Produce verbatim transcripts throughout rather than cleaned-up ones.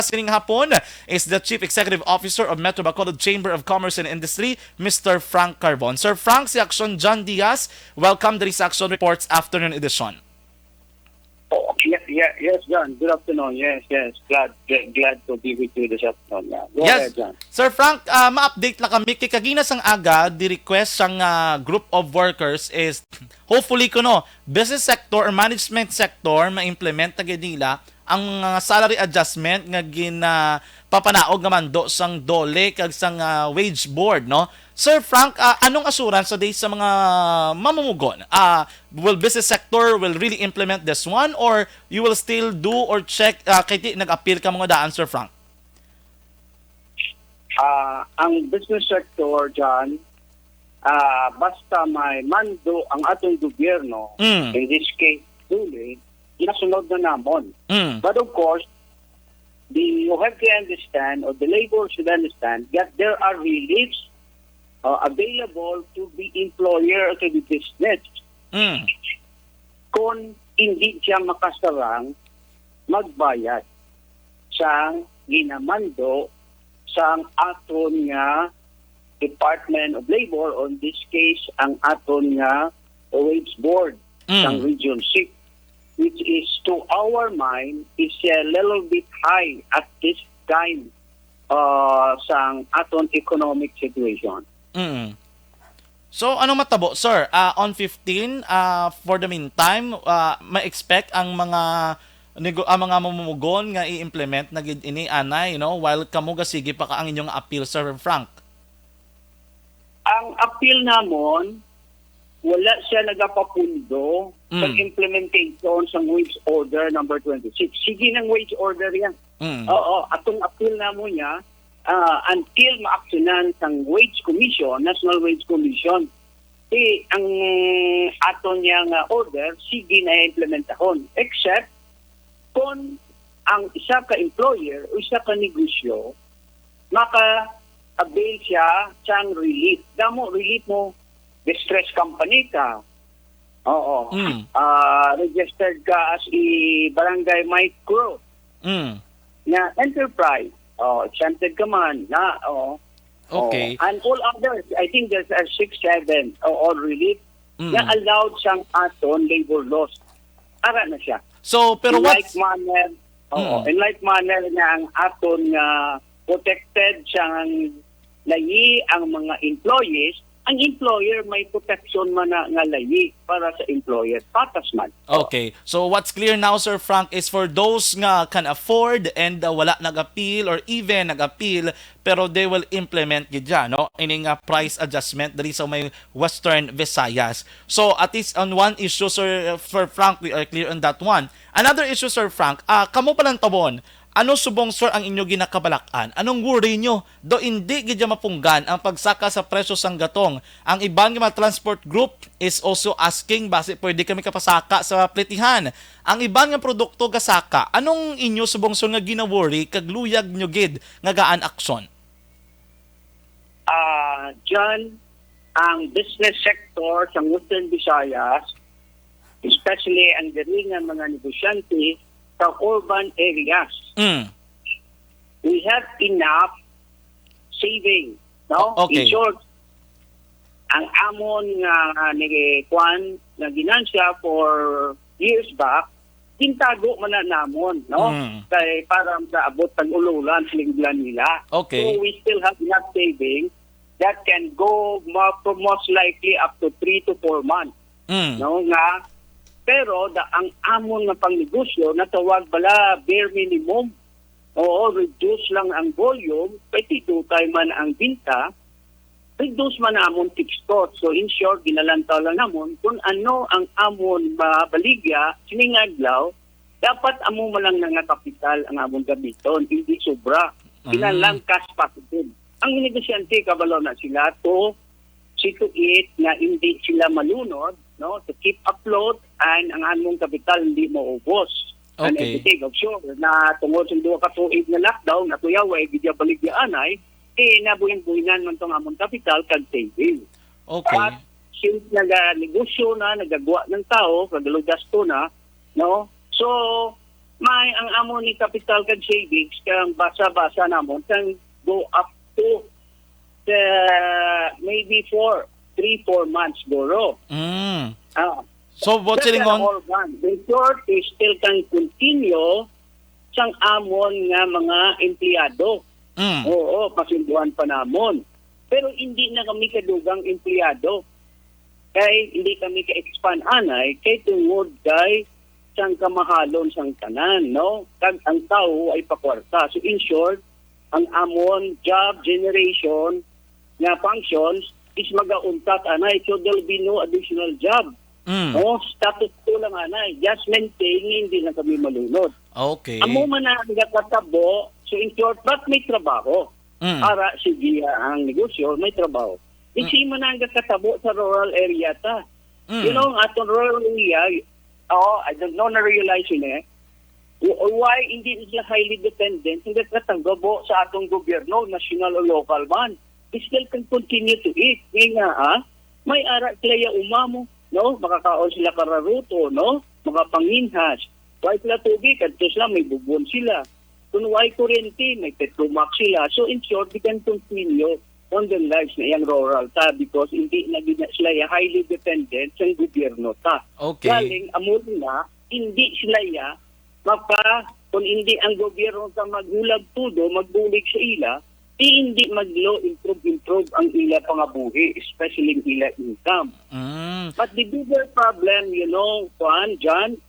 sining hapon is the Chief Executive Officer of Metro Bacolod Chamber of Commerce and Industry, Mister Frank Carbon. Sir Frank, si Aksyon John Diaz, welcome diri sa Aksyon Reports Afternoon Edition. Oh, yes, yes, yes, John. Good afternoon. Yes, yes. Glad, glad to be with you this afternoon. Yeah. Go Yes. ahead, John. Sir Frank, ah, ma-update lang kami kay kagina sang aga, the request sang ah, group of workers is hopefully kuno business sector or management sector ma-implement na gid nila ang ah, salary adjustment nga ginapapanaog nga mando sang DOLE kag sang ah, wage board, no? Sir Frank, ah, anong assurance sa day sa mga mamumugon? Ah, will business sector will really implement this one, or you will still do or check ah, kay di nag-appeal ka mga daan, Sir Frank? Ah, ang business sector, John, ah, basta may mando ang atong gobyerno, Mm. in this case, DOLE, ginasunod na namon. Mm. But of course, the, you have to understand, or the labor should understand, that there are reliefs uh, available to the employer or to the business Mm. kung hindi siya makasarang magbayad sa ginamando sang aton nga Department of Labor, or in this case, ang aton nga wage board Mm. sang Region six, which is, to our mind, is a little bit high at this time uh, sang aton economic situation. Mm. So, anong matabo, sir? Ah, on fifteen, ah, for the meantime, ah, ma-expect ang mga nego- ang mga mamumugon nga i-implement na gid ini, anay, no? While kamo gasigi pa ka ang inyong appeal, Sir Frank. Ang appeal namon, wala siya nagapapundo sa Mm. implementation sang wage order number twenty-six. Sige ng wage order yan. Mm. Oo, atong appeal namo niya, ah, until maaksyonan sang Wage Commission, National Wage Commission, si ang aton niya nga order, sige na implementahon. Except kung ang isa ka employer o isa ka negosyo, maka-avail siya sang relief. Damo relief mo, distress company ka. Oo. Mm. Ah, registered ka as a barangay micro Mm. na enterprise. Oh, exempted ka man na. Oh. Okay. Oh. And all others, I think there's a six, seven, oh, all relief Mm. na allowed sang aton labor laws. Ara na siya. So, pero In what's like manner, oo, Mm. in like manner nga ang aton nga protected sang layi ang mga employees, ang employer may protection man na nga layi para sa employer. Patas man. Okay. So what's clear now, Sir Frank, is for those nga can afford and uh, wala nag-appeal or even nag-appeal, pero they will implement gid dyan, no? Ining uh, price adjustment diri sa may Western Visayas. So at least on one issue, Sir, Sir Frank, we are clear on that one. Another issue, Sir Frank, ah, kamo palantabon, ano subong, sir, ang inyo ginakabalakan? Anong worry nyo? Do hindi gid niya mapunggan ang pagsaka sa presyo sang gatong. Ang iban nga mga transport group is also asking basi pwede kami kapasaka sa plitihan. Ang iban nga produkto gasaka. Anong inyo subong, sir, nga ginaworry kag luyag nyo gid nga gaan aksyon? Ah, John, ang business sector sa Western Visayas, especially ang diri nga mga negosyante sa urban areas, Mm. we have enough saving, no? O-, okay. In short, ang amon nga ni kwan nga ginansya for years back, gintago man na namon, no? Mm. Kay para makaabot pag ululan sa linggulan nila. Okay. So we still have enough saving that can go mo- for most likely up to three to four months, Mm. no? Nga, pero da, ang amon nga pangnegosyo natawag bala bare minimum. Oo, reduce lang ang volume, kay ti dugay man ang binta, reduce man ang amon fixed cost. So in short, ginalantaw lang namon kung ano ang amon mabaligya sining adlaw, dapat amo man lang na nga kapital ang amon gamiton, hindi sobra. Mm. Kinahanglan cash positive. Ang negosyante, kabalo na sila to see to it nga hindi sila malunod, no, to keep afloat and ang among kapital hindi maubos. And Okay. everything, of sure, na tungod sa duha ka tuig nga lockdown, na kuya, way gid baligyaanay, eh, nabuhin-buhinan man tong among kapital kag saving. Okay. But since naga-negosyo na, nagagwa ng tao, kagalugasto na, no? So, May ang amo ni kapital kag savings kang basa-basa namon kang go up to the maybe four, three, four months guro. Mm. Ah, So, but that's siling an on? all gone. The short is still can continue sang amon nga mga empleyado. Mm. Oo, pasunduan pa namon. Pero hindi na kami kadugang empleyado. Kay hindi kami ka-expand anay kay tungod kay sang kamahalon sang tanan, no? Kag ang tawo ay pakwarta. So, in short, ang amon job generation nga functions is magauntat anay. So, there'll be no additional job. Mm. No? Status quo lang anay. Just maintain nga hindi lang kami malunod. Okay. Amo man ang gatabo. So, in short, but may trabaho. Mm. Para sige ang negosyo, may trabaho. Di Mm. same man ang gatabo sa rural area ta. Mm. You know, ang aton rural area, oh, I don't know, na-realize yun eh. W-, why hindi sila highly dependent? Hindi ka tanggabo sa atong gobyerno, national o local man. They still can continue to eat. Ngayon nga, ah, may ara sila ya umamo, no? Makakaon sila kararuto, no? Makapanginhas. Why sila tubig? Kadto sila, may bubon sila. Kung why kuryente, may Petromax sila. So, in short, they can continue on their lives na iyang rural ta because hindi na gid na sila ya highly dependent sa gobyerno ta. Okay. Galing, amo na, hindi sila ya maka, kung hindi ang gobyerno ta maghulag tudo, magbulig sa ila, di hindi maglo improve-improve ang ila pangabuhi, especially ang ila income. Mm. But the bigger problem, you know, kuan, John,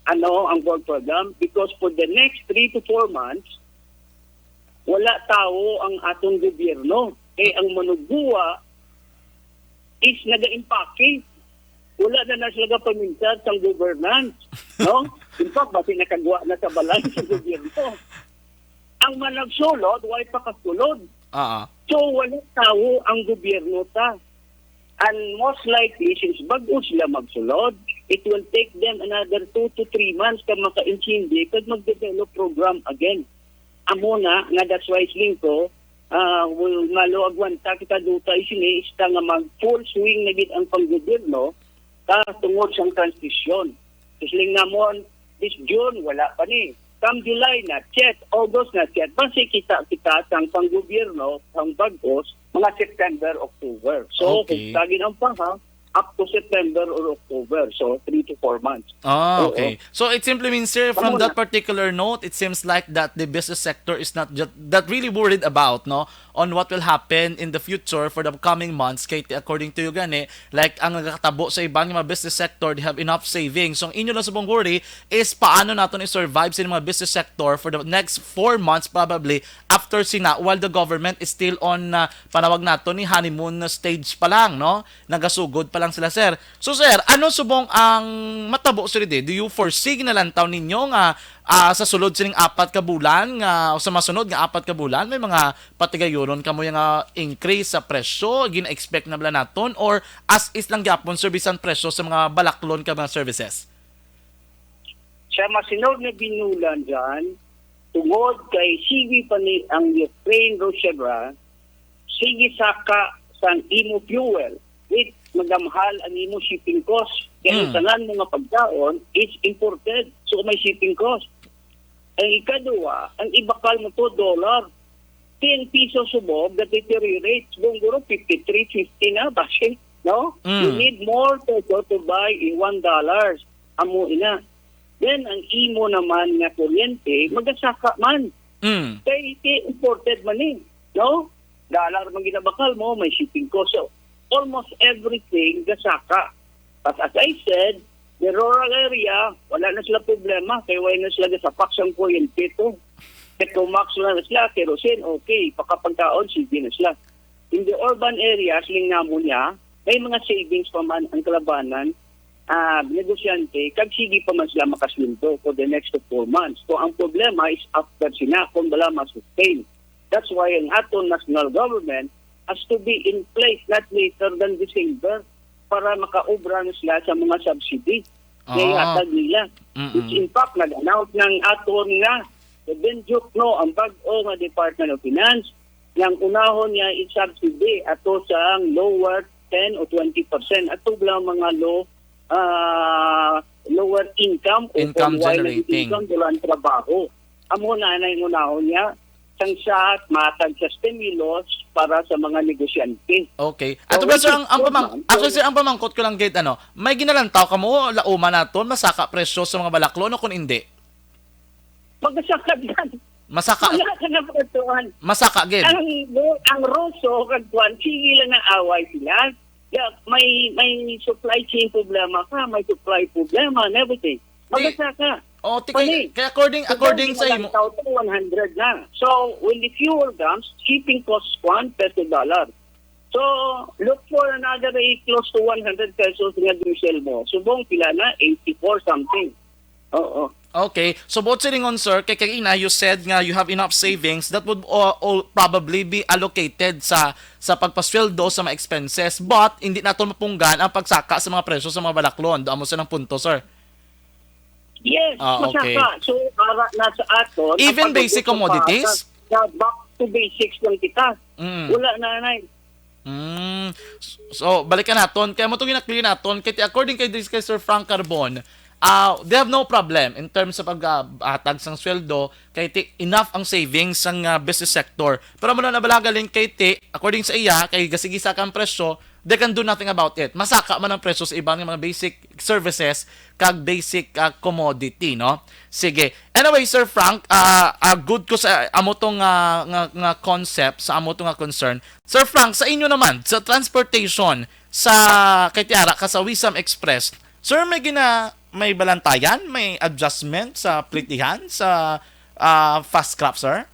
ano ang work program? Because for the next three to four months, wala tawo ang atong gobyerno. Kay ang manugbuwa is nagaimpake. Wala na na sila gapaminsan sang governance, no? In fact, basi nakagwa na sa balay sa gobyerno. Ang managsulod, way pakasulod. Ah. So, wala tawo ang gobyerno ta. And most likely, since bago sila magsulod, it will take them another two to three months ka maka-intindi kag mag-develop program again. Amo na nga that's why siling ko, ah, will malo agwanta kita duta isini ista nga mag full swing na gid ang panggobyerno ta tungod sang transisyon. Siling namon, this June, wala pa ni. Come July, not yet. August, not yet. Basi kita, kita sang panggobyerno, ang bagos, mga September, October. So, Okay. kung tagin ang paha, up to September or October. So, three to four months. Ah, Oo. okay. So it simply means, sir, from Tama that na. particular note, it seems like that the business sector is not just that really worried about, no, on what will happen in the future for the coming months. Kay according to you gani, like ang nagakatabo sa iban nga mga business sector, they have enough savings. So ang inyo lang subong worry is paano naton i-survive sa mga business sector for the next four months probably after sina, while the government is still on, uh, panawag nato ni honeymoon stage pa lang, no? Nagasugod pa lang sila, sir. So, sir, ano subong ang matabo, sir, di? Do you foresee, ginalantaw ninyo nga, ah, sa sulod sining apat ka bulan, nga, o sa masunod nga apat ka bulan, may mga patigayonon kamo nga increase sa presyo, gina-expect na bala naton, or as is lang gyapon, sir, bisan presyo sa mga balaklon ka mga services? Sa masunod nga binulan dyan, tungod kay sige pa ni ang Ukraine, Russia ba, sige saka sang imo fuel, with magamahal ang imo shipping cost. Kaya ang Mm. tanan mo nga pagkaon is imported, so may shipping cost. Ang ikaduha, ang ibakal mo to dollar, ten pesos subong, that deteriorates. Subong guro, fifty-three fifty na, base, no? You Mm. need more peso to buy in one dollars. Amo ina. Then, ang imo naman nga kuryente, magasaka man. Mm. Kay, kay imported man eh, no? Dollar man ginabakal mo, may shipping cost. So, almost everything gasaka. But as I said, the rural area, wala na sila problema. Kay wala na sila gasapak sang kuryente to. Petromax na sila, kerosene, okay. Pakapagkaon, sige na sila. In the urban areas, siling namon niya, may mga savings pa man ang kalabanan, ah, negosyante, kag sige pa man sila makasweldo for the next four months. So, ang problema is after sina, kung bala ma-sustain. That's why ang aton national government has to be in place not later than December para makaobra na sila sa mga subsidy nga Ah. ihatag nila. Mm-mm. Which in fact, nag-announce ng aton nga, the Benjuk, no, ang bag-o nga Department of Finance, nga ang unahon niya is subsidy ato sa lower ten o twenty percent. Ato lang mga low, ah, lower income o Income kung wala generating. Income, wala ang trabaho. Amo na na yung unahon niya, sang siya matag sa stimulus para sa mga negosyante. Okay. So, Ato ba, which sir, is ang, ang good, pamang-, ma'am. So, actually, sir, ang pamangkot ko lang gid, ano, may ginalantaw ka mo, lauma naton, masaka presyo sa mga balaklo, no, kung hindi? Magasaka yan. Masaka. Wala ka na pagkatuan. Masaka gid. Ang, ang Rosso, kag kuan, sige lang na away sila. Yeah, may, may supply chain problema ka, may supply problema and everything. Magasaka. Oh, ti-, Pwede. Kaya according, So, according hindi sa imo. Malantaw to one hundred na. So, when the fuel comes, shipping costs one peso dollar. So, look for another rate close to one hundred pesos nga diesel mo. Subong pila na, eighty-four something. Oo. Okay. So, buot silingon, sir, kay kagina, you said nga you have enough savings that would all, all probably be allocated sa, sa pagpasweldo sa mga expenses. But, hindi naton mapunggan ang pagsaka sa mga presyo sa mga balaklon. Doon mo sa ng punto, sir. Yes, Ah, okay. masaka. So, para na sa aton, ang Even basic pag-utos sa commodities? Sa, sa back to basics lang kita. Mm. Wala na, nay. Mm. So, balikan naton. Kaya mo itong ginakli naton. Kaya according kay, kay Sir Frank Carbon, ah, they have no problem in terms sa pag-atag sang sweldo. Kay ti, enough ang savings sang, ah, business sector. Pero muna nabalaga lang kay ti, according sa iya, kay gasigisa kang presyo, they can do nothing about it. Masaka man ang presyo sa iban nga mga basic services kag basic, ah, commodity, no? Sige. Anyway, Sir Frank, ah, ah, good ko sa amo to nga, nga, nga concept, sa amo to nga concern. Sir Frank, sa inyo naman, sa transportation, sa kay tiara ka sa Wisam Express, sir, may gina-, may balantayan, may adjustment sa plitihan, sa, ah, fast crop, sir?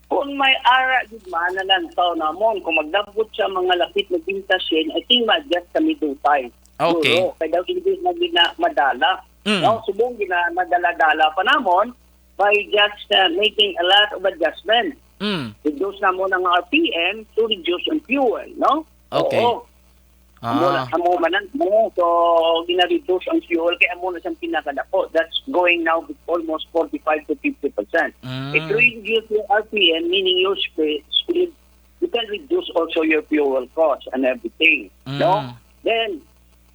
Kung may ara gid man na lantaw namon, kung magdabot siya mga lapit na binta syen, I think ma-adjust kami dutay. Okay. Siguro, kay daw hindi na gina madala. Mm. No, subong gina madala-dala pa namon by just, uh, making a lot of adjustment. Mm. Reduce namon ang R P M to reduce ang fuel, no? Okay. Oo. Amo na, Ah. amo man na, no? So, gina-reduce ang fuel, kay amo na siyang pinakadako. That's going now with almost forty-five to fifty percent. Mm. If you reduce your R P M, meaning your speed, speed, you can reduce also your fuel cost and everything, Mm. no? Then,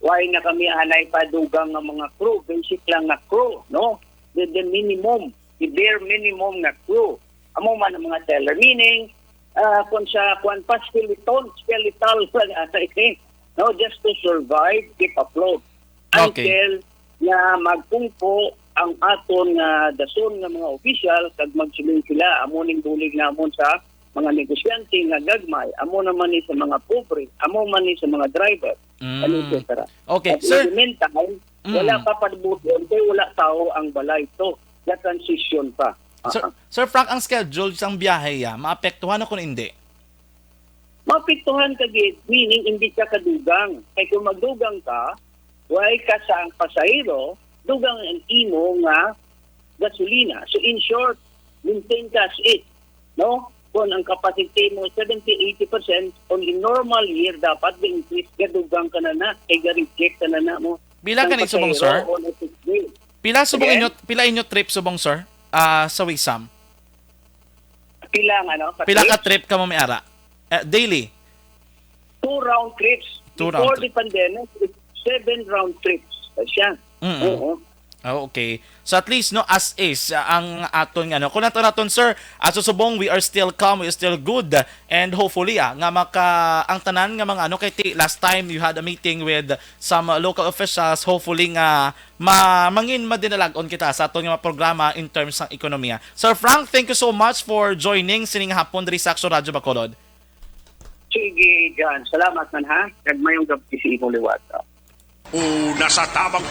why na kami anay padugang nga mga crew? Basic lang nga crew, no? The, the minimum, the bare minimum nga crew. Amo man ang mga teller. Meaning, ah, kung sa, kwan pa, skeleton, skeletal lang ata ini. No, just to survive, keep afloat. Okay. Until nga magpungko ang aton nga dason nga mga opisyal, kag magsulong sila, amo ning bulig namon sa mga negosyante nga gagmay, amo naman ni sa mga pobre, amo man ni sa mga driver, Mm. and et cetera. Okay, At sir. In the meantime, wala Mm. pa pabuton kay wala tao ang balay to. Na transition pa. Sir, Ah, ah. Sir Frank, ang schedule sang biyahe, ya, maapektuhan o kung hindi? Maapektuhan ka gid, meaning hindi ka kadugang. Kay kung magdugang ka, way ka sa ang pasahero, dugang ang imo nga gasolina. So, in short, maintain ka as is, no? Kung ang capacity mo seventy, eighty percent, on a normal year, dapat ga-increase, gadugang ka na na, kay ga-reject ka na na mo. Pila Ang ka ni subong, pasahero sir? On a six day. Pila subong Again? inyo, pila inyo trip subong, sir? Ah, sa Wisam? Pila ang ano, ka Pila ka trips? trip ka mo may ara? Eh, daily? Two round trips. Two round Before trip. the pandemic, it's seven round trips pa siya. Mm-mm. Oo. Oh, okay. So at least, no, as is, uh, ang aton, ano, kung nato naton, sir, as subong, we are still calm, we are still good, and hopefully, ah, nga maka, ang tanan nga mga, ano, kay ti, last time you had a meeting with some, uh, local officials, hopefully nga ma, mangin madinalagon kita sa aton nga mga programa in terms sang ekonomiya. Sir Frank, thank you so much for joining sining hapon diri sa Aksyon Radyo Bacolod. Sige, John. Salamat man, ha. Kag mayong gabi sa imo liwat, ha. O nasa tamang